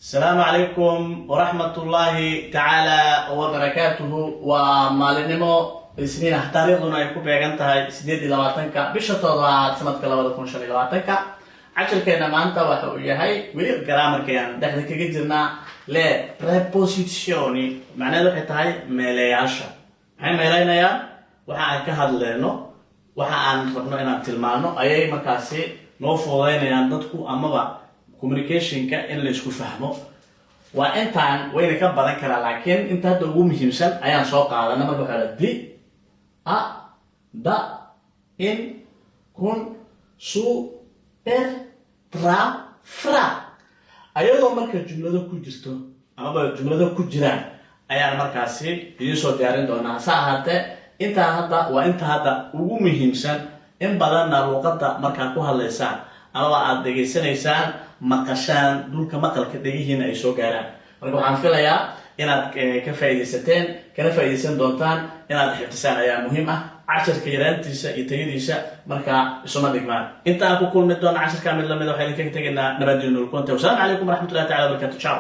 Asalaamu calaykum waraxmatullaahi tacaala wabarakaatuhu. Waa maalinimo Isniin ah, taariikhduna ay ku beegan tahay 28-ka bisha toddobaad sanadka 2025-ka. Cashirkeena maanta waxa uu yahay, weli grammarkayaan dhexda kaga jirnaa, le preposizioni. Macnaheedu waxay tahay meeleyaasha. Maxay meeleynayaan? Waxa aan ka hadleyno, waxa aan rabno inaan tilmaano ayay markaasi noo fududeynayaan dadku, amaba communicationka in la isku fahmo. Waa intaan, wayna ka badan karaa, laakiin inta hadda ugu muhiimsan ayaan soo qaadana. Marka waxaa la di, a, da, in, con, su, per, tra, fra. Ayadoo marka jumlado ku jirto amaba jumlado ku jiraan ayaan markaasi idiin soo diyaarin doonaa. Hase ahaatee, intaan hadda waa inta hadda ugu muhiimsan. In badanna luuqadda markaad ku hadlaysaan amaba aada dhegaysanaysaan, maqashaan, dhulka maqalka dhegihiina ay soo gaaraan. Marka waxaan filayaa inaad ka faaidaysateen, kana faaidaysan doontaan. Inaad xifdisaan ayaa muhiim ah. Cashirka yaraantiisa iyo tayadiisa markaa isuma dhigmaan. Intaan ku kulmi doona cashirkaa mid lamid, waxaa idinkaga tegaynaa nabadgelyo, nol konte. Wasalaamu calaykum waraxmatullahi tacala wabarakatu. Ciao.